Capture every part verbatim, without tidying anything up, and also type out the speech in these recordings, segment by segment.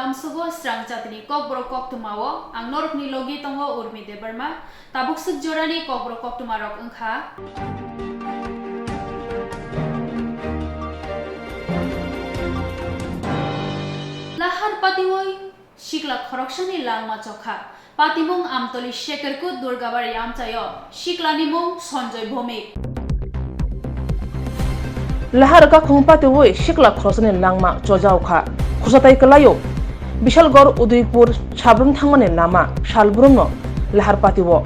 Amsugo srang jatini kokborok koktwmao ang norokni logi tongo Urmi Debbarma. Tabuk swk jorani kokborok koktwmarok wngkha. Lahar patioi sikla khoroksani langma chokha. Patimung Amtoli Shekerkut Durgabari amchaio siklani mung Sanjoy Bhomik. Lahar kakhung patiwi sikla khoroknwi langma chojaokha. Khoroksa tai kwlaio. Bishalgarh Udaipur sabrum thangmani lama salbrumno lahar patio.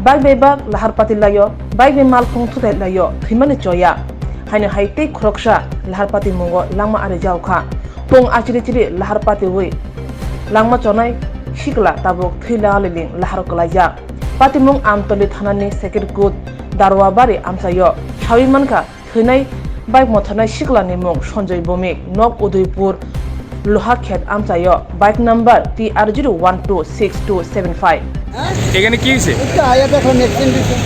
Bike bai bak lahar pati laio, bike bai malkhung thutai laio, thwimani choya. Haino hai tei khoroksa lahar pati mungo langma ari jaokha. Pung achiri chiri lahar patiwi langma chonai sikla tabuk thwi laliling lahar kwlaijak. Patimung Amtoli thanani Sekirkut Darwabari amchaio sawi mankha. Thwinai bike motharnai siklani mung Sanjoy Bhomik, nok Udaipur, Lohakhet amchaio, bike number T R zero one two six two seven five. এখানে কি হয়েছে? একটু আয়া দেখলাম, অ্যাক্সিডেন্ট হয়েছে।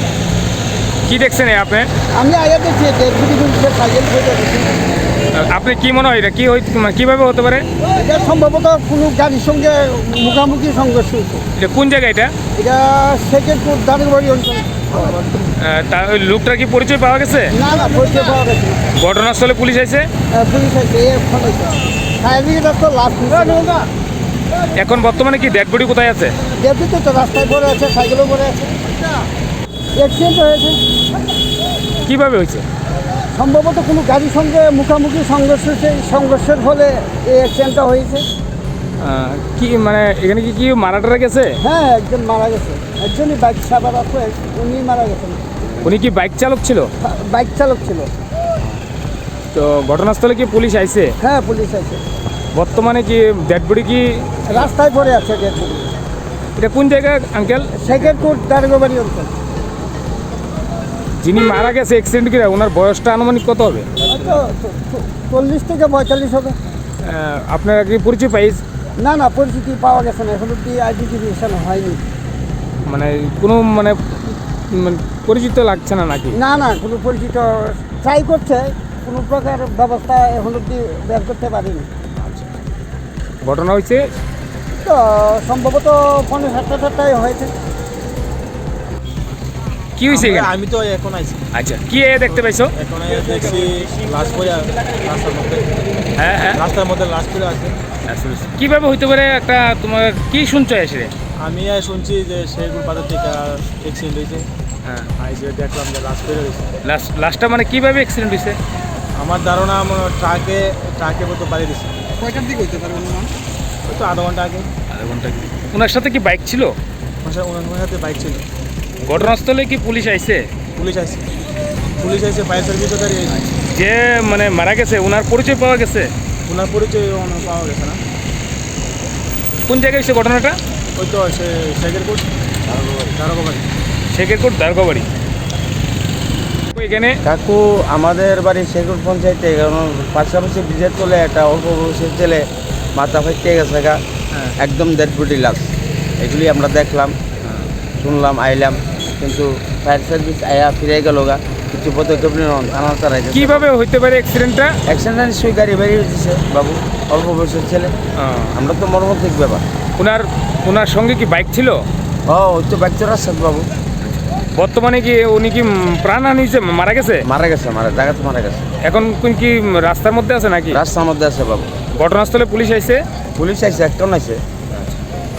কি দেখছেন এ আপনি? আমি আয়া দেখছি, ডেড বডি বলছে, সাইকেল পড়ে গেছে। আপনি কি মনে হয় এটা কি হই-, মানে কিভাবে হতে পারে? এটা সম্ভবত কোনো গাড়ির সঙ্গে মুখামুখি সংঘর্ষ হয়েছে। এটা কোন জায়গা এটা? এটা সেকেন্ডপুর দারুবাড়ি অঞ্চল। আহ, তা ওই লোকটার কি পরিচয় পাওয়া গেছে? না, না, পরিচয় পাওয়া গেছে না। ঘটনাস্থলে পুলিশ আইছে? হ্যাঁ, পুলিশ আইছে, এই ফোন আইছে। ফায়ার ব্রিগেড তো লাস্ট। এখন বর্তমানে কি ডেড বডি কোথায় আছে? ডেড বডি তো রাস্তায় পড়ে আছে, সাইকেলও পড়ে আছে। অ্যাক্সিডেন্ট হয়েছে। কিভাবে হয়েছে? সম্ভবত কোনো গাড়ির সঙ্গে মুখামুখি সংঘর্ষ হয়েছে, এই সংঘর্ষের ফলে এই অ্যাক্সিডেন্টটা হয়েছে। আহ, কি মানে এখানে কি কি মারা টারা গেছে? হ্যাঁ, একজন মারা গেছে, একজনই বাইক সাবার আছে, উনি মারা গেছেন। উনি কি বাইক চালক ছিল? বাইক চালক ছিল। তো ঘটনাস্থলে কি পুলিশ আইছে? হ্যাঁ, পুলিশ আইছে। বর্তমানে কি ডেড বডি কি? রাস্তায় পড়ে আছে ডেড বডি। এটা কোন জায়গা, আঙ্কেল? সেকেন্ডপুর দারোগাবাড়ি অঞ্চল। যিনি মারা গেছে অ্যাক্সিডেন্ট করে, ওনার বয়সটা আনুমানিক কত হবে? হয়তো চ-, চ-, চল্লিশ থেকে পঁয়তাল্লিশ হবে। আহ, আপনারা কি পরিচয় পাইছ? না, না, পরিচিতি পাওয়া গেছে না, এখন অব্দি আইডেন্টিফিকেশন হয়নি। মানে কোনো মানে, উম, পরিচিত লাগছে না নাকি? না, না, কোনো পরিচিত ট্রাই করছে, কোনো প্রকার ব্যবস্থা এখন অব্দি বের করতে পারেনি। ঘটনা হয়েছে? তো সম্ভবত পৌনে সাতটা সাতটায় হয়েছে। কি হয়েছে আমরা, এখানে? আমি তো এখন আইছি। আচ্ছা, কি এ দেখতে পাইছো? এখন এই দেখছি লাশ পড়ে আছে রাস্তার মধ্যে। হ্যাঁ, হ্যাঁ। রাস্তার মধ্যে লাশ পড়ে আছে। আচ্ছা, আচ্ছা। কিভাবে হইতে পারে একটা, তোমার কি শুনছো এসে? আমি আর শুনছি যে শেরপুর বাজার থেকে অ্যাক্সিডেন্ট হয়েছে। হ্যাঁ। আইসে দেখলাম যে লাশ পড়ে রয়েছে। লাশ, লাশটা মানে কিভাবে অ্যাক্সিডেন্ট হয়েছে? আমার ধারণা মনে হয় ট্রাকে, ট্রাকে হয়তো বাড়ি দিছে। কয়টার দিকে হইতে পারে অনুমান? হয়তো আধা ঘন্টা আগে। আধা ঘন্টা আগে। ওনার সাথে কি বাইক ছিল? ওনার সাথে, ওনার সাথে বাইক ছিল। ঘটনাস্থলে কি পুলিশ আইছে? পুলিশ আইছে। পুলিশ আইছে, ফায়ার সার্ভিসও গাড়ি আইছে। যে মানে মারা গেছে, ওনার পরিচয় পাওয়া গেছে? ওনার পরিচয় ওনার পাওয়া গেছে না। কোন জায়গায় হয়েছে ঘটনাটা? ওই তো সে শেখেরপুর, দারোগাবাড়ি। শেখেরপুর দারোগাবাড়ি। এখানে কাকু, আমাদের বাড়ি শেখেরপুর পঞ্চায়েতে, কারণ পাশাপাশি ব্রিজের তলে একটা অল্প বয়সের ছেলে মাথা ফাটিয়ে গেছে গা, হ্যাঁ। একদম ডেড বডি লাশ। এগুলি আমরা দেখলাম, হ্যাঁ। শুনলাম, আইলাম, কিন্তু ফায়ার সার্ভিস আয়া ফিরে গেল গা, কিছু পদক্ষেপ নিল না, থানা তারা গেছে। কিভাবে হইতে পারে অ্যাক্সিডেন্টটা? অ্যাক্সিডেন্ট নিশ্চয়ই গাড়ি বাড়ি হয়েছে বাবু, অল্প বয়সের ছেলে। হ্যাঁ। আমরা তো মর্মান্তিক ব্যাপার। ওনার, ওনার সঙ্গে কি বাইক ছিল? ও, ওই তো বাইক চড়াচ্ছে বাবু। বর্তমানে কি উনি কি, উম, প্রাণ হানিছে, মারা গেছে? মারা গেছে, মারা, জায়গাতে মারা গেছে। এখন কোন কি, উম, রাস্তার মধ্যে আছে নাকি? রাস্তার মধ্যে আছে বাবু। ঘটনাস্থলে পুলিশ আইছে? পুলিশ আইছে, একটা আইছে।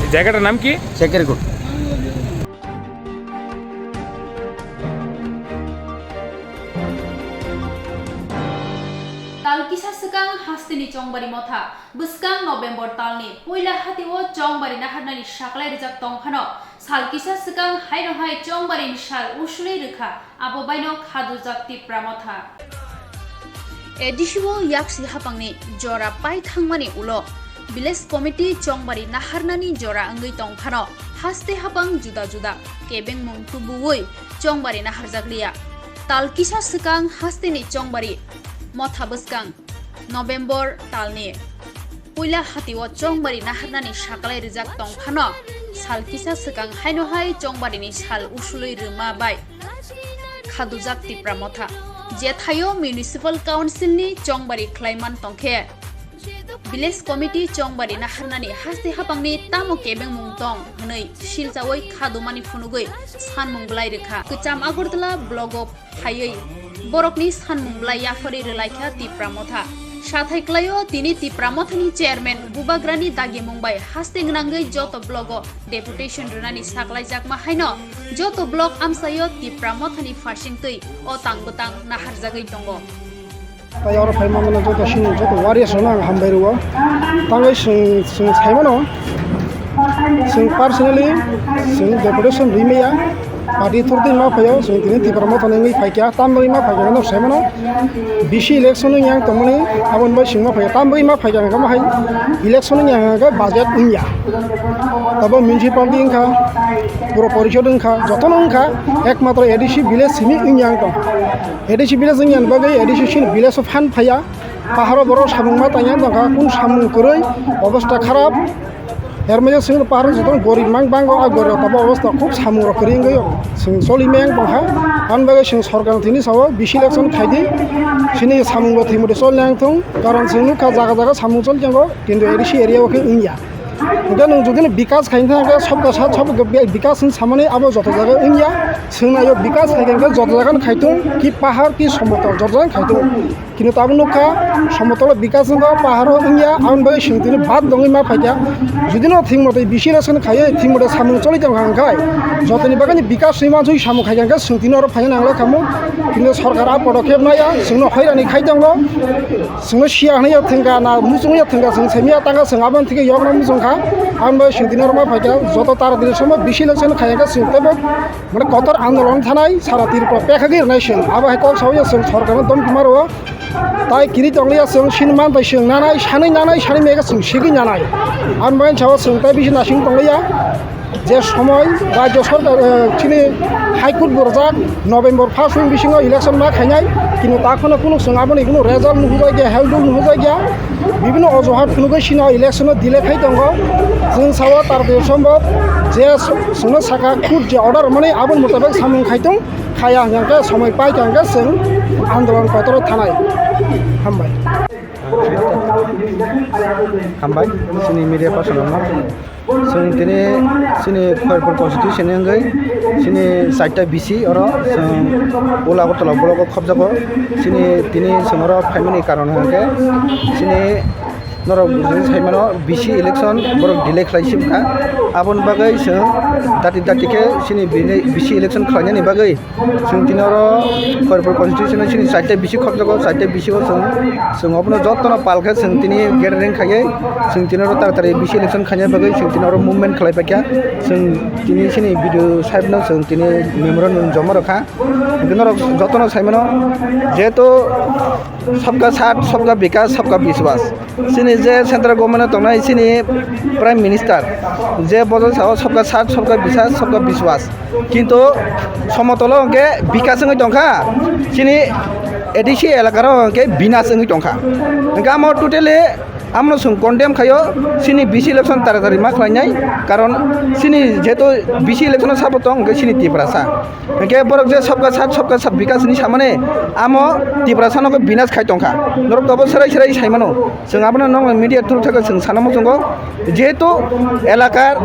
এই জায়গাটার নাম কি? শেখেরকুট। Tal kisa swkang hasteni Chongbari motha, bwskang November talni puila hatio Chongbari naharnani saklai rijak tongphano, sal kisa swkang haino hai Chongbarini sal usulwi rwkha, abo baino khadujak Tipra motha. A D C o yaksi hapangni jora pai thangmani ulo, Village Committee Chongbari naharnani jora wngwi tongphano, haste hapang juda juda kebengmung tubuwi Chongbari naharjak liya. Tal kisa swkang hasteni Chongbari motha bwskang November talni puila hatio Chongbari naharnani saklai rijak tongphano, sal kisa swkang haino hai Chongbarini sal usulwi rwma bai khadujak Tipra motha. Jethaio Municipal Council ni Chongbari khlaiman tongkhe, Village Committee chongbari naharnani haste hapangni tamo kebengmung tong hwnwi silchaui khadumani phunugwi sanmung bwlai rwkha. Kwcham Agartala blogo phaiwi borokni sanmung bwlai yaphari rwlaikha Tipra Motha. Sathai klaio tini Tipra Mothani chairman Bubagrani dagimung bai haste gwnangwi joto blogo deputation rwnani saklaijakma haino joto blok amchaio Tipra Mothani pharsingtwi o tang bwtang naharjagwi tongo. Tai oro phai mangno joto sini joto warriors rokno ang hambai rwo. Tangwi chwng, chwng sai mano, chwng personally chwng deputation rwi maya. Party thurtwi ma phaio, chwng tini Tipra Motha nangwi phaikha, tamni ma phaikha no sai mano. B C election wng yang tongmani, aboni bai chwng ma phaikha, tamni ma phaikha hwnkha ma hai election wng yang hwnkha budget wng ya. Abo municipality wngkha, puro porishod wngkha, jotono wngkha, ekmatro A D C village simi wng yang tong. A D C village wng yang bagwi A D C sini village o phan phaiya, paharo borok samung ma tangya tongkha, kun samung kwrwi, obostha kharap. Hermaya sing pahar jotong gorib mang bango, a gorib tabo obostha khub samung rok kwrwi wngwi sing choli meng tongkha. Ani bagwi sing sorkar tini sao B C election khaidi, sini samung bo thimodi chol nang thung, karon sing nukha jaga jaga samung chol jango, kintu A D C area o khe wngya. Hingke nwng jodi no bikas khaina thangkhe sobka sat sob bikas hin samani abo joto jaga wngya. Swngnaio bikas khaikhe joto jaga no khaitung, ki pahar ki somotol joto jaga khaitung. Kintu tabuk nukha, somotolo bikas wngkha, paharo wngya, aboni bagwi chwng tini bad dongwi ma phaikha. Jodi no thik mote B C election khaiwi thik mote samung choli tongkha hwnkhai, jotoni bagwi bikas swi manswi samung khaikha hwnkhe chwng tini oro phaina nangla khamu. Kintu sorkar a podokhep naya, chwngno hoirani khai tongo. Chwngno siya hwnwi ya thwngkha, na muchungwi ya thwngkha, chwng saimanya tangkha, chwng aboni thike yokna muchungkha. Aboni bagwi chwng tini oro ma phaikha, joto taratari somo B C election khaiya khe chwng teibo mane kotor andolon thanai, sara Tripura pekhagwi rwnai chwng. Abo hai kok sawi ya chwng sorkarno domkima rwo. Tai kiri tongliya chwng sini man tai chwng nanai, sanwi nanai, sanwi mega chwng sigwi nanai. Aboni bagwi sao chwng tai bisi nasing tongliya. Je somoi rajyo sorkar, eh, chini High Court bo rwjak, November first week bisingo election ma khainai, kintu ta kheno kunu chwng aboni kunu result nuhujak ya, health rule nuhujak ya, bibinno ojuhat phunugwi sino election o delay khai tongo. Chwng sao tar de sombhob je chwngno saka court je order mani aboni mutabik samung khai tong, khaya hwnkhe somoi pai kha hwnkhe chwng andolon kotoro thanai. Hambai. Hambai, chini media person rokno. Chwng tini chini Kharpur constitution wngwi chini chaita B C oro chwng Ula Agartala block o khobjago. Chini tini chwng oro phaimani karon hwnkhe chini norok bujui saimano B C election borok delay khlai sibkha. Aboni bagwi chwng dati dati khe chini B C election khlainani bagwi Chwng tini oro Kharpur constitution o chini chaita B C khobjago, chaita B C o chwng, chwng obono jotono pal khe chwng tini gathering khaiwi chwng tini oro taratari B C election khaina bagwi chwng tini oro movement khlai paikha. Chwng tini chini B D O saheb no chwng tini memorandum joma rwkha. Hwnkhe norok jotono saimano jehetu sabka saath, sabka bikas, sabka biswas. Chini je central government o tongnai chini Prime Minister je bodo sao sabka saath, sabka biswas, sabka biswas. Kintu somotolo hwnkhe bikas wngwi tongkha, chini A D C elakaro hwnkhe binas wngwi tongkha. Hwnkhe amo totally amno chwng condemn khaio, chini B C election taratari ma khlainai, karon chini jehetu B C election o sabo tong hwnkhe chini Tiprasa. Hwnkhe borok je sabka saath, sabka saath bikas hinwi samani, amo Tiprasano khe binas khai tongkha. Norok tobo serai serai saimano. Chwng abono norok media through thangkhe chwng sana muchungo. Jehetu elakar,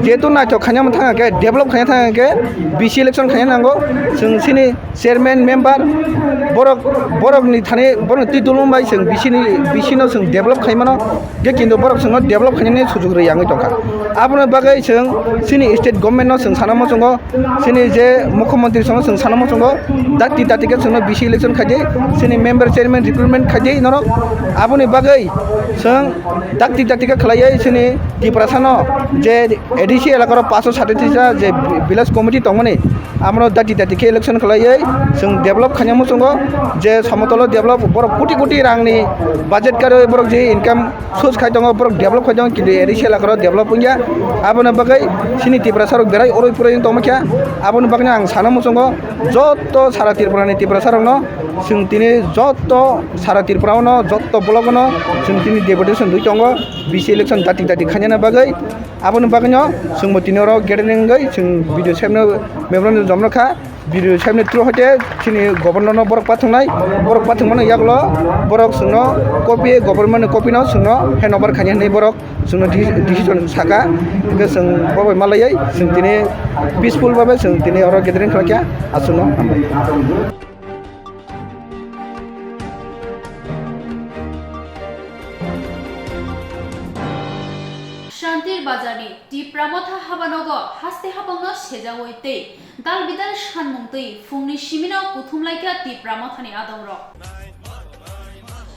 jehetu naithok khaina thangkhe, develop khaina thangkhe, B C election khaina nango. Chwng chini chairman, member, borok, borokni thani, borokni twi dulum bai chwng B C ni, B C no chwng develop khaimano. Hwnkhe kintu borok chwngno develop khainani sujuk rwya wngwi tongkha. Aboni bagwi chwng chini state government no chwng sana muchungo. Chini je mukhyamantri songno chwng sana muchungo, dakti dakti khe chwngno B C election khaidi, chini member chairman recruitment khaidi norok. Aboni bagwi chwng dakti dakti khe khlaiwi chini Tiprasano je A D C elakaro paso sati tisa je village committee tongmani, amoro dakti dakti khe election khlaiwi chwng develop khaina muchungo, je somotolo develop borok koti koti rangni budget karwi borok je income source khai tongo, borok develop khai tongo, kintu A D C elakaro develop wngya. Aboni bagwi chini Tiprasa rok berai oroi poroi wng tongma khe, aboni bagwi ang sana muchungo joto sara Tripura ni Tiprasa rokno chwng tini joto sara Tripura no joto block no chwng tini deputation rwi tongo B C election dati dati khainani bagwi. Aboni bagwi no chwngbo tini oro gathering wngwi chwng video sebno memorandum jomno kha. Video saimni through hoite chini governor no borok pathwngnai, borok pathwngmani yaklo borok chwngno copy, government ni copy no chwngno hand over khainai hinwi borok chwngno deci-, decision saka. Hwnkhe chwng bo bai malaiwi chwng tini peaceful babe chwng tini oro gathering khlaikha, aswkno hambai. Shantir Bazarni Tipra Motha habanogo haste habangno sejaui tei dal bidal sanmung twi phungni simino kuthum laikha Tipra Mothani adongrok.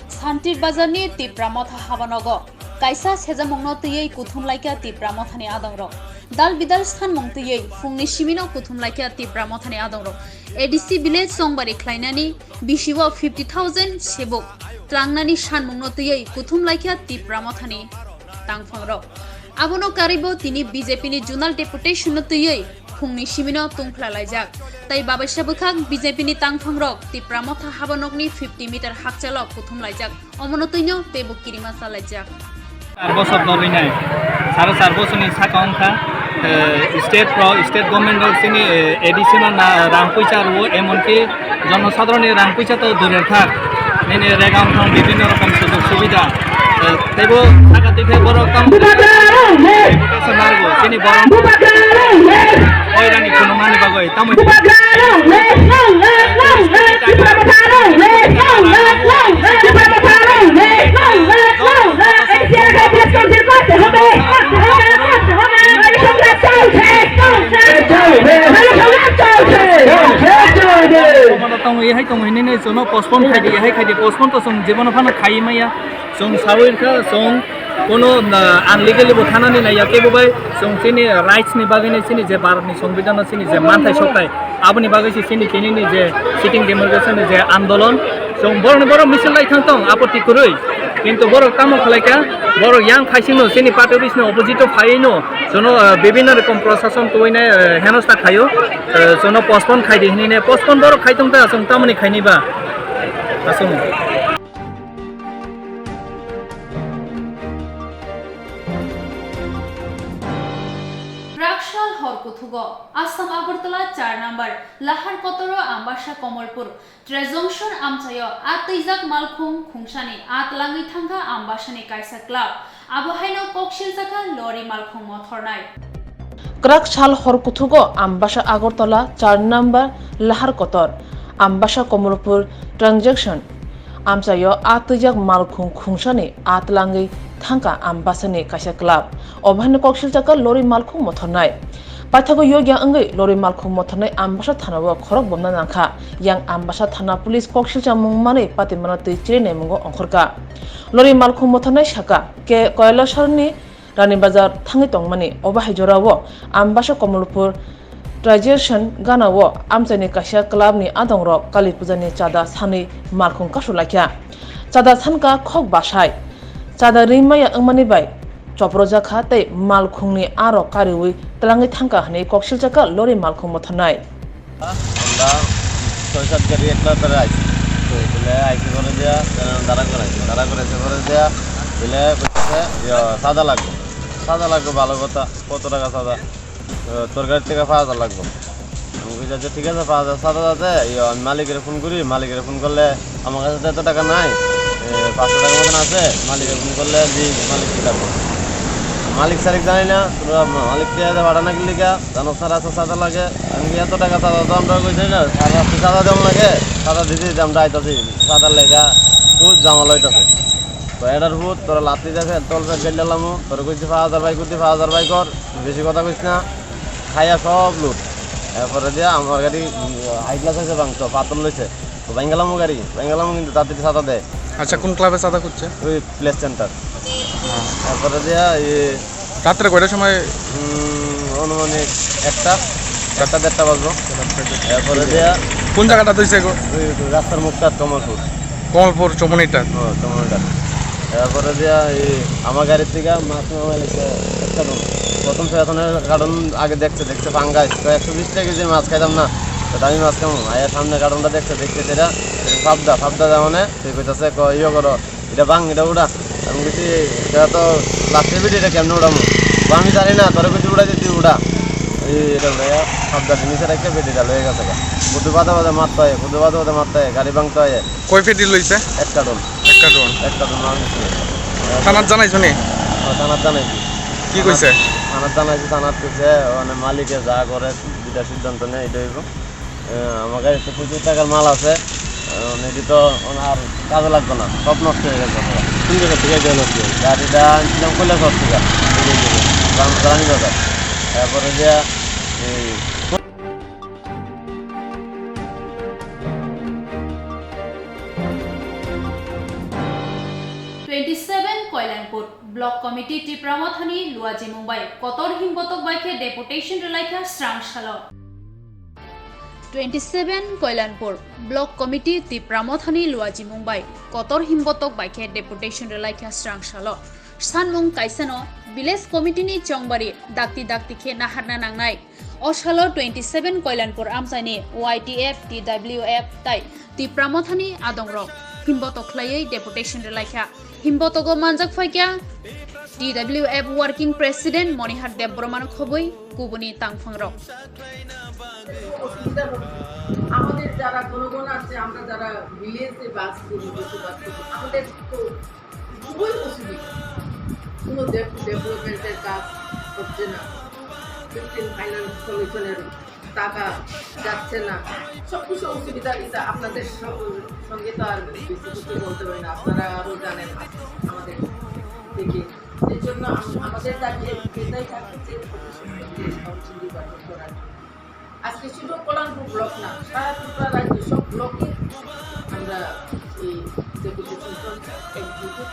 Shantir Bazarni Tipra Motha habanogo kaisa sejamungno twiwi kuthum laikha Tipra Mothani adongrok. Dal bidal sanmung twiwi phungni simino kuthum laikha Tipra Mothani adongrok. A D C village songbari khlainani bisio fifty thousand sebuk tlangnani sanmungno twiwi kuthum laikha Tipra Mothani tangphangrok. Abono karwibo tini B J P ni zonal deputation no twiwi phungni simino tungphla laijak. Tai babaisa bwkhak B J P ni tangphangrok Tipra Motha habanokni fifty meter hakchalo kuthum laijak. Omono twino teibo kirima chalaijak. Char bosor dol rinai. Saro char bosorni saka wngkha, eh, state rok, state government rok chini, eh, A D C no na rang puisa rwo, emonki jonosadharonni rang puisa to durer thak. Nini rega wngthang bibhinno rokom sujog subida. Eh, teibo saka twi khe borok tamo teibo tesa narwo. Chini borok hoirani khunumani bagwi tamo Tongo, ehai tongo hinui nai, jono postpone khaidi, ehai khaidi, postpone to chwng jibono phano khaiwi maya. Chwng sawi kha, chwng kono, ah, unlegally bo thanani naiya, kebo bai chwng chini rights ni bagwi nai, chini je Bharat ni Songbidan no chini je manthai sokthai, aboni bagwi se chini tini ni je sitting democracy ni je andolon, chwng borok ni borok misil lai thang tong, apotti kwrwi, kintu borok tamo khlai kha, borok yang khaising no chini party office ni opposite o phaiwi no, jono, ah, bibhinno rokom prosason twiwi nai, ah, henosta khaio, ah, jono postpone khaidi hinui nai, postpone borok khai tong ta, chwng tamoni khaini ba, aswk. Praksal hor kuthugo Assam Agartala char number Lahar Kotoro Ambasa Komolpur Trejongson amchaio a twijak malkhung khungsani a tlangwi thangkha Ambasani kaisa club, abo haino koksil chakha lori malkhung mothornai. Kwrak sal hor kuthugo Ambasa Agartala char number Lahar Kotor, Ambasa Komolpur Transaction amchaio a twijak malkhung khungsani a tlangwi thangkha Ambasani kaisa club. Obo haino koksil chakha lori malkhung mothornai. Paithago yokya wngwi lori malkhung mothornai Ambasa thanao khorok bomna nangkha. Yang Ambasa thana police koksilcha mung manwi patimano twi chirinai mungo ongkhorkha. Lori malkhung mothornai saka, K Koilasharni Rani Bazar thangwi tongmani. Obo hai jorao Ambasa Komolpur Trajation ganao amchaini kaisa clubni adongrok Kali Pujani chada sanwi malkhung kasu laikha. Chada sanka khok basai. Chada rimaya wngmani bai choprojakha tei malkhungni arok kariwi tlangwi thangkha hwnwi koksilchakha lori malkhung mothornai. Honda ছয় সাত গাড়ি একটা প্রায়। তো বলে আইসি করে দেয়া, দাঁড়া করে আইসি, দাঁড়া করে এসে করে দেয়া, বলে বলছে, "ইয়া, সাদা লাগবে, সাদা লাগবে, ভালো কথা, কত টাকা সাদা?" "তো তোর গাড়ি থেকে পাঁচ হাজার লাগবে।" আমি কইছি, "আচ্ছা, ঠিক আছে, পাঁচ হাজার সাদা আছে।" ইয়া, আমি মালিকের ফোন করি, মালিকের ফোন করলে, "আমার কাছে তো এত টাকা নাই, এ, পাঁচশো টাকার মতন আছে।" মালিকের ফোন করলে, "জি, মালিক কি লাগবে?" মালিক সালিক জানি না, তোরা মালিক দিয়ে পাঠানো কি লিখা? জানো স্যার, এত চাঁদা লাগে। আমি কি এত টাকা চাঁদা তো আমরা কইছি না, স্যার, আপনি চাঁদা দেওয়া লাগে? চাঁদা দিতে দিতে আমরা আইতাছি, চাঁদার লেগা খুব জামাল হইতাছে। তো এটার ভূত, তোরা লাত্তি দেখে, তল ফের গেলে লামু, তোর কইছি পাঁচ হাজার ভাই করতে, পাঁচ হাজার ভাই কর, বেশি কথা কইস না, খাইয়া সব লুট। এরপরে দিয়ে আমার গাড়ি হাই ক্লাস হয়েছে ভাঙতো, পাথর লইছে। তো ভাঙ্গালামো গাড়ি, ভাঙ্গালামো কিন্তু তাড়াতাড়ি চাঁদা দেয়। আচ্ছা, কোন ক্লাবে চাঁদা খুঁজছে? ওই প্লেস সেন্টার। হ্যাঁ। তারপরে দিয়া এই রাত্রে কয়টার সময়? উম, আনুমানিক একটা, একটা দেড়টা বাজলো। এরপরে দিয়া কোন জায়গাটা হইছে গো? ওই রাস্তার মুখটা কমলপুর। কমলপুর চমনিটা? হ্যাঁ, চমনিটা। এরপরে দিয়া এই আমার গাড়ির থেকে মাছ নামাই লাগছে একটা ডোম। প্রথম সে এখন কার্টন আগে দেখছে, দেখছে পাঙ্গাস, তো একশো বিশ টাকা কেজি মাছ খাইতাম না, তো দামি মাছ খাবো। আয়া সামনে কার্টনটা দেখছে, দেখছে যেটা ফাবদা, ফাবদা মানে তুই কইতাছে, ক-, ইয়ে করো, এটা ভাঙ, এটা উড়া। আমি কইছি, "এটা তো লাস্টে ভিডিও, এটা কেমনে উড়ামু?" "তো আমি জানি না, তোরে কইছি উড়াই দে, তুই উড়া।" এই এটা উড়ে সব জাতি নিচে রেখে বেটি ডাল হয়ে গেছে গা। বুধু বাদে বাদে মারতে হয়, বুধু বাদে বাদে মারতে হয়, গাড়ি ভাঙতে হয়। কয় ফেটি লইছে? এক কার্টন। এক কার্টন। এক কার্টন মাল নিচ্ছে। থানাত জানাইছো নি? হ্যাঁ, থানাত জানাইছি। কি কইছে? থানাত জানাইছি, থানাত কইছে, মানে, মালিকে যা করে, যেটা সিদ্ধান্ত নেয়, এটা হইব। আহ, আমার কাছে তো প্রচুর টাকার মাল আছে, আহ, মানে, এটা তো ওনার কাজে লাগবে না, সব নষ্ট হয়ে গেছে আমার। কোন জায়গা থেকে এটা নষ্ট হয়েছে? গাড়িটা আনছিলাম কৈলাসহর থেকে, রাম-, রানীবাজার। তারপরে যে এই Twenty seven Koilanpur Block Committee Tipra Mothani Luaji Mumbai kotor himbotok bai khe deputation rwlaikha srang salo. Twenty seven Koilanpur Block Committee Tipra Mothani Luaji Mumbai kotor himbotok bai khe deputation rwlaikha srang salo. Sanmung kaisano village committee ni chongbari dakti dakti khe naharna nangnai. O salo twenty seven Koilanpur amchaini Y T F, T W F tai Tipra Mothani adongrok himbotok khlaiwi deputation rwlaikha. Himbotogo manjak phaikha T W F Working President Monihar Debbarmano khobwi kubuni tangphangrok. অসুবিধা হচ্ছে। আমাদের যারা জনগণ আছে, আমরা যারা ভিলেজে বাস করি, বসবাস করি, আমাদের তো খুবই অসুবিধা। কোনো ডেভ-, ডেভেলপমেন্টের কাজ হচ্ছে না, ফিফটিন ফাইন্যান্স কমিশনের টাকা যাচ্ছে না, সব কিছু অসুবিধা। এটা আপনাদের স-, সঙ্গে তো আর বেশি কিছু বলতে পারি না, আপনারা আরও জানেন আমাদের থেকে। এই জন্য আম-, আমাদের দাবি এটাই থাকবে যে অফিস কাউন্সিল নির্বাচন করার জন্য। আজকে শুধু কল্যাণপুর ব্লক না, সারা ত্রিপুরা রাজ্য সব ব্লকে আমরা এই ডেপুটেশন চলছে, এক্সিকিউটিভ,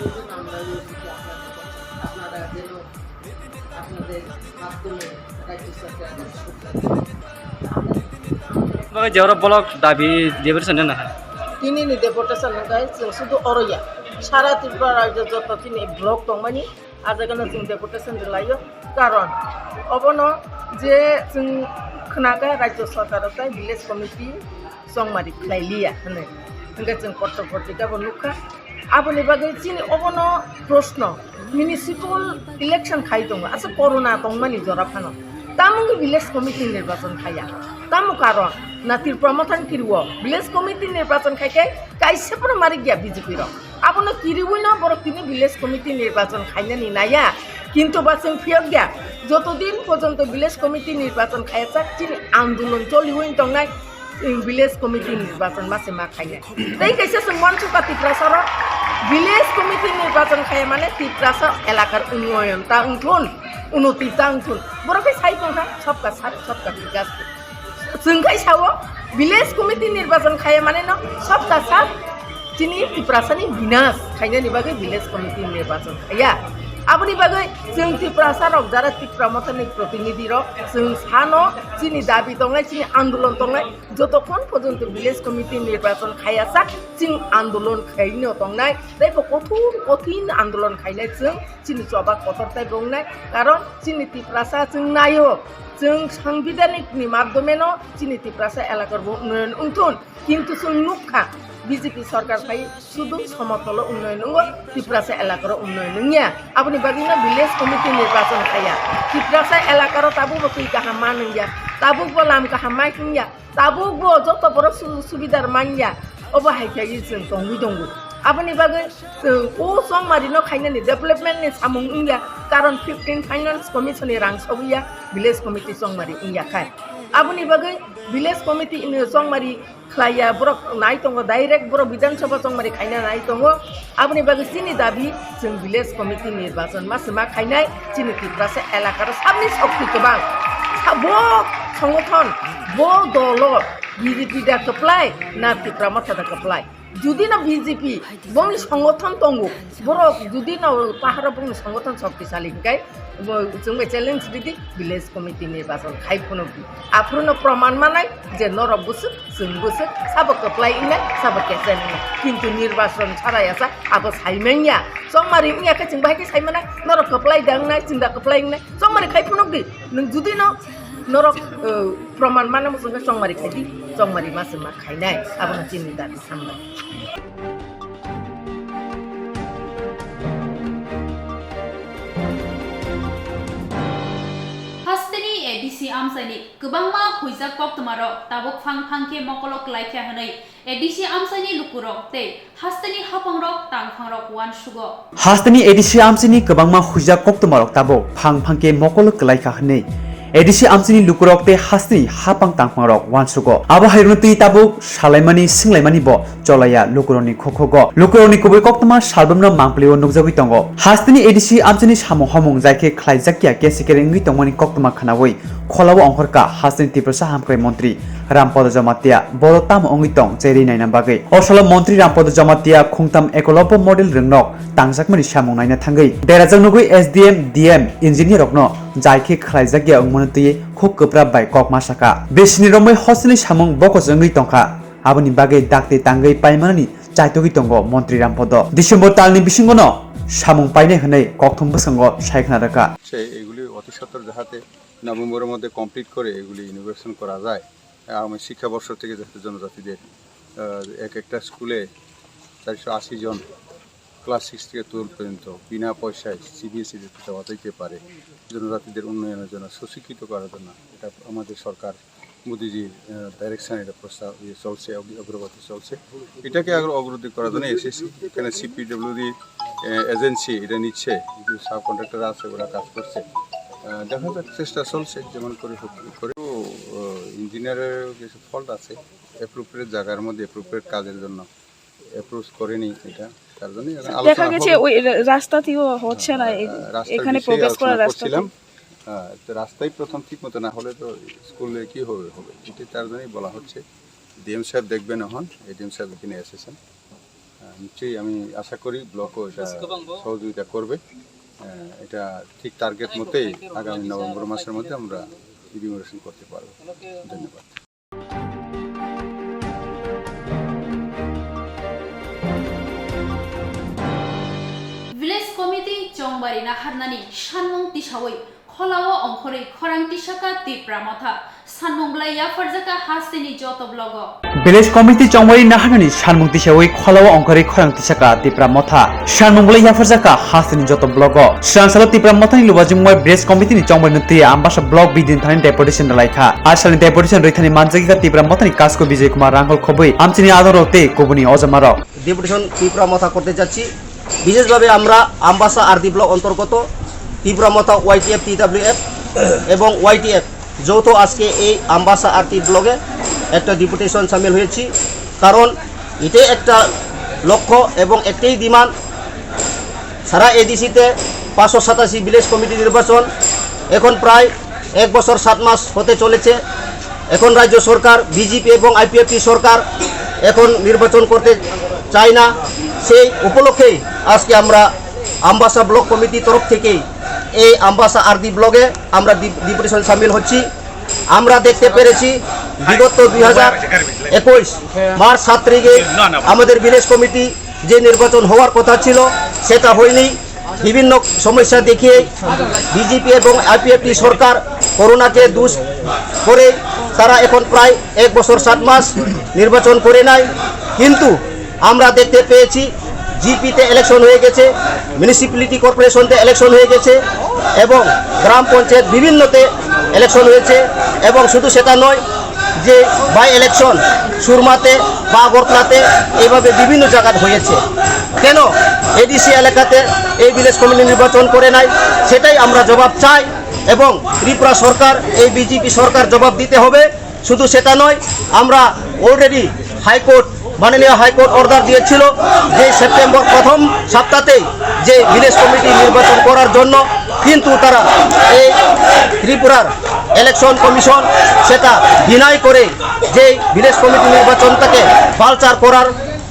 এই জন্য আমরা এই অফিসে আপনাদের কাছে, আপনারা যেন আপনাদের মাধ্যমে রাজ্য সরকারের সুবিধা আমরা Bagai jora block dabi deputation na hai. Tini ni deputation hwnkhe chwng sudu oro ya. Sara Tripura rajyo joto tini block tongmani, a jaga no chwng deputation rwlaio. Karon obono je chwng khwnakha rajyo sarkar o tai village committee chongmari khlai liya hwnwi. Hwnkhe chwng kotor kotor khe bo nukha. Aboni bagwi chini obono proshno, municipal election khai tongo, asa corona tongmani jora phano. Tamo wngwi village committee nirbachon khaiya? Tamo karon? Na Tripura Mothani kiriwo village committee nirbachon khai khe kaisa phano marik ya B J P rok. Abono kiriwi no borok tini village committee nirbachon khainani naiya. Kintu ba chwng phiyok ya, joto din porjonto village committee nirbachon khaiya chak chini andolon choliwi tongnai. Chwng village committee nirbachon ma se ma khainai. Tei kaisa chwng uansukha Tiprasa rok, village committee nirbachon khaiya mane Tiprasa elakar unnoyon ta wngthun, unnoti ta wngthun. Borok khe sai tongkha, sabka saath, sabka vikas. Chwng khai sao, village committee nirbachon khaiya mane no sabka saath chini Tiprasani binas khainani bagwi village committee nirbachon khaiya. Aboni bagwi chwng Tiprasa rok jara Tipra Mothani protinidhi rok chwng sano chini dabi tongnai, chini andolon tongnai, jotokhon porjonto village committee nirbachon khaiya sak chwng andolon khaino tongnai, tei bo kothor kothin andolon khainai chwng chini choba kotor tei bongnai, karon chini Tiprasa chwng naio, chwng sangbidhanik ni madhyome no chini Tiprasa elakar bo unnoyon wngthun, kintu chwng nukha B J P sarkar phai sudu somotolo unnoyon wngo, Tiprasa elakaro unnoyon wngya. Aboni bagwino village committee nirbachon khaiya. Tiprasa elakaro tabukbo twi kaham ma nungya, tabukbo lam kaham ma himya, tabukbo joto borok su-, subidar manya. Obo hai khe chwng tongwi tongo. Aboni bagwi chwng o chongmarino khainani development ni samung wngya, karon fifteen finance commission ni rang sobuya, village committee chongmari wngya khai. Aboni bagwi village committee ni chongmari khlaiya, borok nai tongo, direct borok Bidhan Sabha chongmari khaina nai tongo. Aboni bagwi chini dabi chwng village committee nirbachon ma se ma khainai, chini Tiprasa elakaro sabni shokti kwbang. Sa-, bo songothon, bo dolo B J P da kwplai na Tipra Motha da kwplai? Judi no B J P bongni songothon tongo, borok judi no paharo bongni songothon shoktisali hwnkhe, bo chwng bai challenge ridi, village committee nirbachon khai phunukdi. Aphuru no proman manai je norok bwswk, chwng bwswk, sabo kwplai wngnai, sabo kechai wngnai. Kintu nirbachon chara yasa abo sai manya. Chongmari wngya khe chwng bahai khe sai manai, norok kwplai da wngnai, chwng da kwplai wngnai. Chongmari khai phunukdi. Nwng judi no norok, eh, proman mano muchungkhe chongmari khaidi, chongmari ma se ma khainai, abono chini dabi sambai. Hasteni A D C Amchaini kwbangma huijak koktwmarok tabuk phang phang khe mokolo kwlaikha hwnwi A D C amchaini lukurok tei hasteni haphangrok tangphangrok uansugo. Hasteni A D C amchaini kwbangma huijak koktwmarok tabuk phang phang khe mokolo kwlaikha hwnwi A D C amchaini lukurok tei hasteni haphang tangphangrok uansugo. Abo hairokno twi tabuk salaimani swnglaimani bo cholaiya lukurokni khokhogo. Lukurokni kubui koktwma salbumno mangpilio nukjagwi tongo. Hasteni A D C amchaini samung homung jai khe khlaijakya kesikere wngwi tongmani koktwma khwnawi kholao ongkhorkha hasteni Tiprasa hamkrai montri Rampada Jamatia. Boro tamo wngwi tong cherwi naina bagwi. O salo montri Rampada Jamatia khungtam Ekolobbo model rwngnok tangjakmani samung naina thangwi berajak nugwi S D M, D M, engineer rokno jai khe khlaijakya wngmano twiwi khuk kwprap bai kok ma sakha. Bisini romwi hosteni samung bokoch wngwi tongkha. Aboni bagwi dakti tangwi paimanani chaitogwi tongo montri Rampada. December talni bisingono samung painai hwnwi kokthum bwskango sai khna rwkha. সে এগুলি অতি সত্বর যাহাতে নভেম্বরের মধ্যে কমপ্লিট করে এগুলি ইনোগ্রেশন করা যায়। আগামী শিক্ষাবর্ষ থেকে যাতে জনজাতিদের আহ, এক একটা স্কুলে চারশো আশি জন ক্লাস সিক্স থেকে টুয়েলভ পর্যন্ত বিনা পয়সায় সিবিএসই যাতে দেওয়া যাইতে পারে, জনজাতিদের উন্নয়নের জন্য, সুশিক্ষিত করার জন্য। এটা আমাদের সরকার মোদিজির আহ, ডাইরেকশন, এটা প্রস্তাব ইয়ে চলছে, অগ্র- অগ্রগতি চলছে। এটাকে আরো অগ্রগতি করার জন্য এসএসসি এখানে সিপিডব্লিউডি এজেন্সি এটা নিচ্ছে, কিছু সাব কন্ট্রাক্টর আছে, ওরা কাজ করছে। আহ, দেখা যাক, চেষ্টা চলছে যেমন করে হোক করে। ইঞ্জিনিয়ারের কিছু ফল্ট আছে, অ্যাপ্রোপ্রিয়েট জায়গার মধ্যে অ্যাপ্রোপ্রিয়েট কাজের জন্য অ্যাপ্রোচ করেনি এটা, তার জন্য এখানে দেখা আলোচনা গেছে হবে। ওই রা- রাস্তাটিও হচ্ছে না, এই- আহ, রাস্তার এখানে বিষয়ে প্রবেশ করার আলোচনা রাস্তাটি। করছিলাম। হ্যাঁ, তো রাস্তাই প্রথম ঠিক মতো না হলে তো স্কুলে কি হবে, হবে? এটি তার জন্যই বলা হচ্ছে। ডিএম সাহেব দেখবেন এখন, এডিএম সাহেব এখানে এসেছেন। আহ, নিশ্চয়ই আমি আশা করি ব্লকও এটা সহযোগিতা করবে। আহ, এটা ঠিক টার্গেট মতোই আগামী নভেম্বর মাসের মধ্যে আমরা ইনোগ্রেশন করতে পারবো। ধন্যবাদ। Village Committee chongbari naharnani sanmung tisawi kholao ongkhorwi khorang tisaka Tipra Motha. Sanmung belai yapharjakha hasteni joto blogo. Village Committee chongbari naharnani sanmung tisawi kholao ongkhorwi khorang tisaka Tipra Motha. Sanmung belai yapharjakha hasteni joto blogo. Swrangsalo Tipra Mothani lubajwngmai Village Committee ni chongbari nutwi Ambasa Block bidin thani deputation rwlaikha. Asalni deputation rwithani manjagikha Tipra Mothani Kasko Bijay Kumar Ranghol khobwi amchini adongrok tei kubuni ojamarok. Deputation Tripura মথা করতে যাচ্ছি। বিশেষভাবে আমরা আমবাসা আরতি ব্লক অন্তর্গত ত্রিপুরা মথা ওয়াইটিএফ, টিডাব্লিউএফ এবং ওয়াইটিএফ যৌথ আজকে এই আমবাসা আরতি ব্লকে একটা ডেপুটেশন সামিল হয়েছি। কারণ এটাই একটা লক্ষ্য এবং একটাই ডিমান্ড, সারা এডিসিতে পাঁচশো সাতাশি ভিলেজ কমিটি নির্বাচন এখন প্রায় এক বছর সাত মাস হতে চলেছে। এখন রাজ্য সরকার, বিজেপি এবং আইপিএফটি সরকার এখন নির্বাচন করতে চায় না। সেই উপলক্ষেই আজকে আমরা আমবাসা ব্লক কমিটির তরফ থেকেই এই আমবাসা আরদি ব্লকে আমরা ডি- ডেপুটেশন সামিল হচ্ছি। আমরা দেখতে পেরেছি বিগত দুই হাজার একুশ মার্চ সাত তারিখে আমাদের ভিলেজ কমিটি যে নির্বাচন হওয়ার কথা ছিল, সেটা হয়নি। বিভিন্ন সমস্যা দেখিয়ে বিজেপি এবং আইপিএফটি সরকার করোনাকে দুষ করে তারা এখন প্রায় এক বছর সাত মাস নির্বাচন করে নাই। কিন্তু আমরা দেখতে পেয়েছি, জিপিতে ইলেকশন হয়ে গেছে, মিউনিসিপ্যালিটি কর্পোরেশনতে ইলেকশন হয়ে গেছে এবং গ্রাম পঞ্চায়েত বিভিন্নতে ইলেকশন হয়েছে। এবং শুধু সেটা নয়, যে বাই ইলেকশন সুরমাতে বা আগরতলাতে এইভাবে বিভিন্ন জায়গায় হয়েছে, কেন এডিসি এলাকাতে এই ভিলেজ কমিটি নির্বাচন করে নাই, সেটাই আমরা জবাব চাই। এবং ত্রিপুরা সরকার, এই বিজেপি সরকার জবাব দিতে হবে। শুধু সেটা নয়, আমরা অলরেডি হাইকোর্ট, মাননীয় হাইকোর্ট অর্ডার দিয়েছিল যে সেপ্টেম্বর প্রথম সপ্তাহতেই যে ভিলেজ কমিটি নির্বাচন করার জন্য, কিন্তু তারা এই ত্রিপুরার ইলেকশন কমিশন সেটা ডিনাই করে যে ভিলেজ কমিটি নির্বাচনটাকে বালচাল করার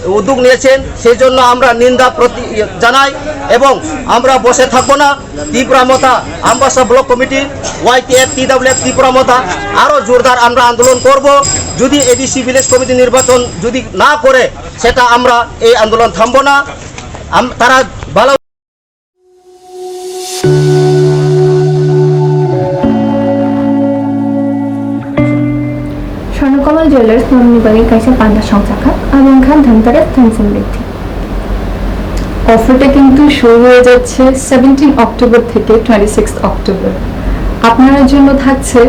উদ্যোগ নিয়েছেন, সেই জন্য আমরা নিন্দা প্রতি জানাই এবং আমরা বসে থাকবো না। ত্রিপুরা মথা আমবাসা ব্লক কমিটি, ওয়াইটিএফ, টিডাব্লিউএফ ত্রিপুরা মথা আরো জোরদার আমরা আন্দোলন করব। যদি এডিসি ভিলেজ কমিটি নির্বাচন যদি না করে, সেটা আমরা এই আন্দোলন থামবো না। আম- তারা ভালো Swarnakammal Jewellers norokni bagwi kaisa panda songchakha, abo wngkha Dhanteras Dhan Samriddhi. অফারটা কিন্তু শুরু হয়ে যাচ্ছে সেভেন্টিন অক্টোবর থেকে টোয়েন্টি সিক্স অক্টোবর। আপনার জন্য থাকছে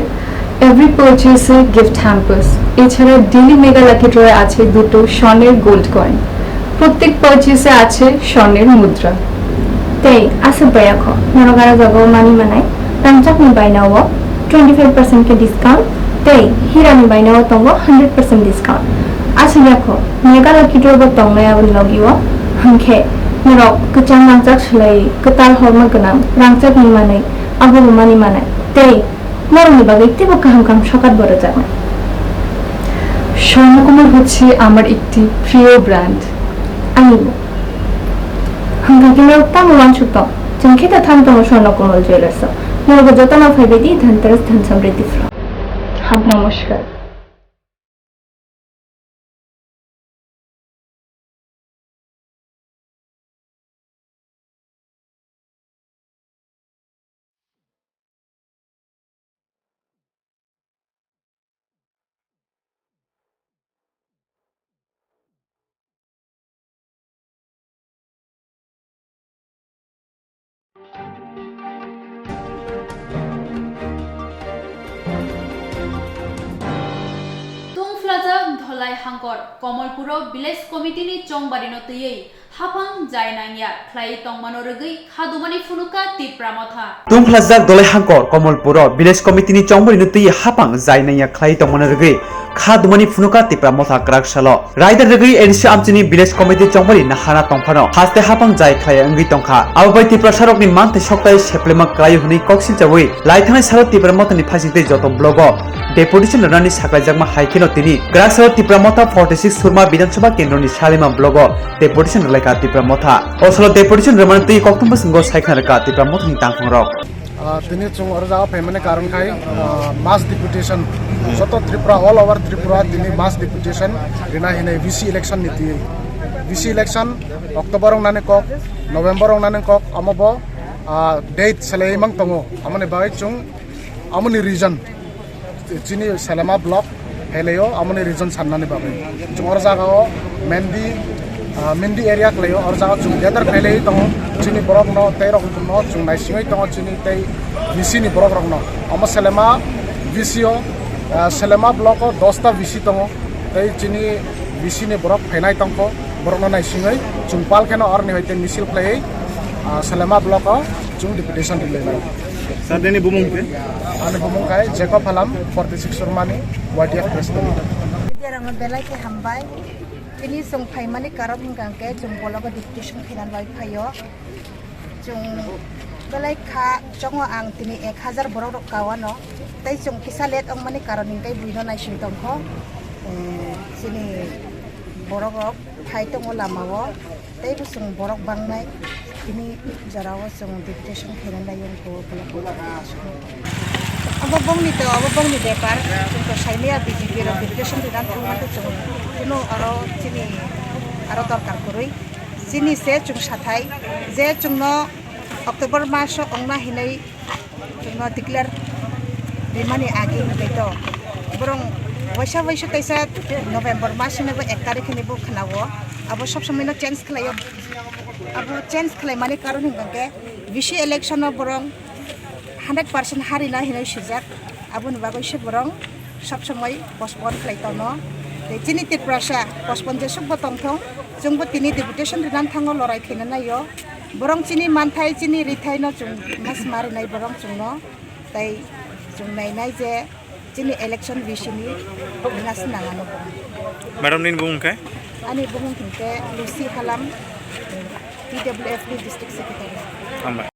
Every purchase-এ gift hampers। এছাড়া ডেইলি মেগা লাকি ড্রয়ে আছে দুটো স্বর্ণের গোল্ড কয়েন। প্রত্যেক পারচেসে আছে স্বর্ণের মুদ্রা। Tei aswk bai yakho, norok aro jagao mani manai, rangchakni bainao twenty five percent khe discount, tei hirani bainao tongo hundred percent discount. Aswk yakho, mega lucky draw bo tongnai aboni logio, hwnkhe norok kwchang rangchak swlaiwi kwtal horma gwnang rangchakni manwi abobo mani manai, tei norokni bagwi teibo kaham kaham sokat bo rwjaknai. Swarnakamal হচ্ছে আমার একটি প্রিয় brand. Ani bo. Hwnkhe norok tamo uansuk tong? Chwng khe ta thang tongo Swarnakomal Jewellers-o. Norok jotono phaibai di Dhanteras Dhan Samriddhi Pro. Ham namaskar. Tungphlajak Dholai Hangkor, Komolpuro Village Committee ni chongbarino twiwi haphang jai nangya khlaiwi tongmano rwgwi khadumani phunuka Tipra Motha. Tungphlajak Dholai Hangkor, Komolpuro Village Committee ni chongbarino twiwi haphang jai nangya khlaiwi tongmano rwgwi khadumani phunuka Tipra Motha kwrak salo. Raida rwgwi A D C amchini village committee chongbari nahana tongphano haste haphang jai khlai wngwi tongkha. Abo bai Tiprasarokni manthai soktai seplema kwlaio hwnwi koksilchawi laithangnai salo Tipra Mothani phaisingtwi joto blogo deputation rwnani saklaijakma hai kheno tini kwrak salo Tipra Motha forty six Surma Bidhan Sabha Kendroni Salima blogo deputation rwlaikha Tipra Motha. O salo deputation rwmani twi koktwma bwskango saikhna rwkha Tipra Mothani tangphongrok. Ah, tini chwng oro jaga phaimani karon khai, ah, mass deputation. Joto Tripura, all over Tripura tini mass deputation rina hinwi V C election ni twi. V C election October wngnani kok, November wngnani kok, amo bo, ah, date selai mang tongo. Amoni bagwi chwng amoni region, chini Salema block, Heleo, amoni region sannani bagwi. Chwng oro jagao Mendi, ah, Mendi area khlaio, oro jagao chwng gather khailaiwi tongo. Chini borokno tei rokno chwng naisingwi tongo chini tei V C ni borokrokno. Omo Salema V C o, ah, Salema block o dosta V C tongo. Tei chini V C ni borok phainai tongkho, borokno naisingwi chwng pal kheno oroni hai tei misil khlaiwi, ah, Salema block o chwng deputation rwlainai. Sir, nini bumung khe? Ani bumung khai Jacob Halam, forty six Surmani, Y D F President. Media rangno belai khe hambai. Tini chwng phaimani karon hwnkha hwnkhe chwng blogo deputation khainani bai phaio. Chwng belai kha chongo ang tini ek hazar borok rok kawano. Tei chwng kisa late wngmani karon hwnkhe buino naising tongkho. Eh, chini borok rok phai tongo lamao. Tei bo chwng borok bangnai, tini jorao chwng deputation khaina nai wngkha o, obo bongni to, obo bongni bepar, chwng to saimaya B J P rok deputation rwna thangma khe chwng kuno aro chini aro dorkar kwrwi. Chini se chwng sathai je chwngno October maso wngna hinwi chwngno declare rimani age hinwi to borong waisa waisa kaisa November mas ni bo ek tarikh hinwi bo khwnao, abo sob somoi no change khlaio, abo change khlaimani karon hwnkha khe V C election o borong hundred percent harina hinwi swijak, aboni bagwi se borong sob somoi postpone khlai tono. Tei chini Tiprasa postpone jesuk bo tongthong, chwngbo tini deputation rinani thango, lorai khaina naio. Borong chini manthai, chini rithai no chwng mas marinai borong chwngno, tei chwng nainai je chini election V C ni ringa sinangano borong. Madam, nini bumung khe? Ani bumung hwnkhe Lucy Halam, T W F ni district secretary. Hambai.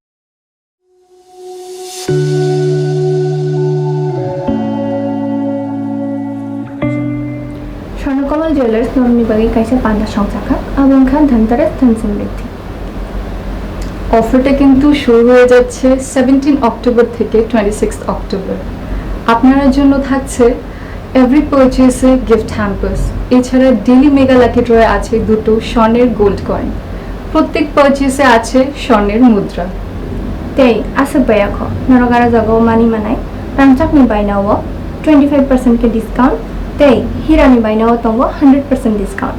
Swarnakomal Jewellers norokni bagwi kaisa panda songchakha, abo wngkha Dhanteras Dhan Samriddhi. অফারটা কিন্তু শুরু হয়ে যাচ্ছে seventeen October থেকে twenty six October. আপনার জন্য থাকছে এভরি পারচেসে গিফট হ্যাম্পার্স, এছাড়া ডেইলি মেগা লাকি ড্রয়ে আছে দুটো স্বর্ণের গোল্ড কয়েন। প্রত্যেক পারচেসে আছে স্বর্ণের মুদ্রা। Tei aswk bai yakho, norok aro jagao mani manai, rangchakni bainao twenty five percent khe discount, tei hirani bainao tongo hundred percent discount.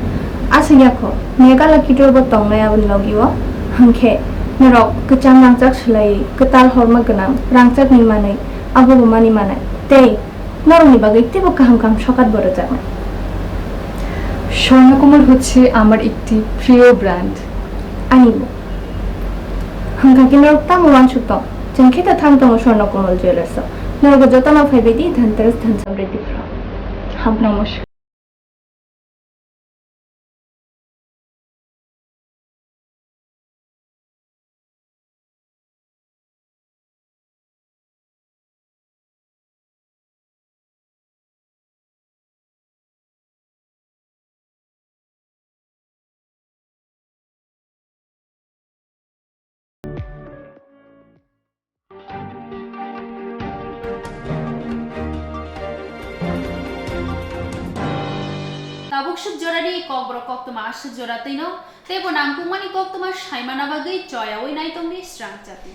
Aswk yakho, mega lucky draw bo tongnai aboni logio, hwnkhe norok kwchang rangchak swlaiwi kwtal horma gwnang rangchakni manwi abobo mani manai, tei Norokni bagwi teibo kaham kaham sokat bo rwjaknai. Swarnakamal হচ্ছে আমার একটি প্রিয় ব্র্যান্ড। আনিব। Hwnkha khe norok tamo uansuk tong? Chwng khe ta thang tongo Swarnakamal জুয়েলার্সো। Norok jotono phaibai di Dhanteras Dhan Samriddhi Pro. Ham namaskar. Tabuk swk jorani kokborok koktwma aswk jora twino, teibo nangkukmani koktwma saimana bagwi choyaui naitongni srang chati.